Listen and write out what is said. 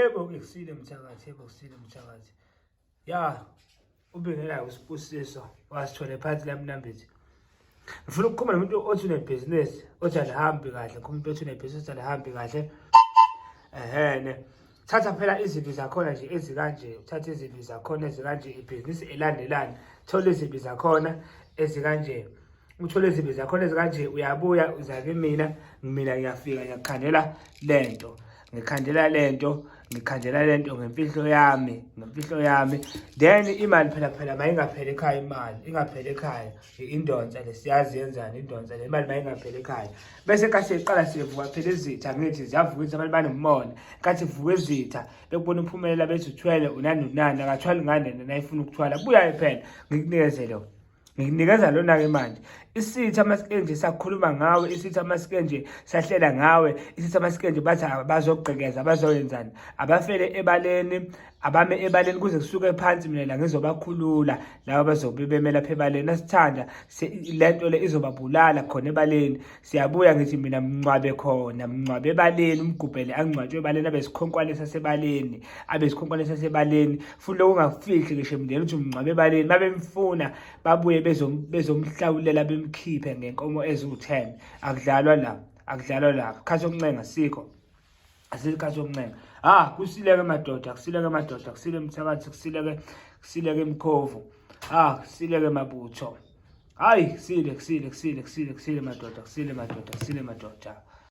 Yebo ke kusile mthakathi, yebo kusile mthakathi. Ya, ubingelayo uSibusiso wasithole phansi la Mnambithi. Ngifuna ukukhuluma nomuntu othi unebhizinisi, othi alihambi kahle, ngikhuluma umuntu othi unebhizinisi othi alihambi kahle. Ehene. Thatha phela izibi zakhona nje ezikanje, uthathe izibi zakhona ezikanje, ibhizinisi elandelana. Thola izibi zakhona ezikanje. Uthole izibi zakhona ezikanje uyabuya uza kimina, mina ngiyafika ngiyakukhandela lento. Ngikhandela lento, ngikhandela lento ngemfihlo yami, ngemfihlo yami. Then imali phela phela mayingapheli ekhaya imali, ingapheli ekhaya. Indonsa le siyazi yenzani indonsa le imali mayingapheli ekhaya. Bese kahle iqala sivuka phela izitha ngithi ziyavuka izitha abantu banomona. Kathi vuka izitha bekubona uphumelela bethi uthwele unani unani akathwali ngane nayifuna ukuthwala. Buya phela ngikunikeze lo. Ngikunikeza lona-ke manje isitha masike nje sakhuluma ngawe isitha masike nje sahlela ngawe isitha masike nje bathi bazogqekeza bazoyenzani abafele ebaleni abame ebaleni kuze kusuke phansi mina la ngizobakhulula laba bazobe beme lapha ebaleni asithanda lento le izobabulala khona ebaleni siyabuya ngithi mina mncwabe khona mncwabe ebaleni umgubhele angcwatshwe ebaleni abe sikhonkwane sasebaleni abe sikhonkwane sasebaleni futhi lokho ungakufihli ngisho emndeni ukuthi umncwabe ebaleni babemfuna babuye bezomhlawulela bemkhiphe ngenkomo eziwu-10 akudlalwa la akudlalwa la khathi sokuncenga sikho asikhathi sokuncenga ah kusileke madoda kusileke madoda kusile mthakathi kusileke kusileke mkhovu ah kusileke mabutho hayi kusile kusile kusile kusile kusile madoda kusile madoda kusile madoda.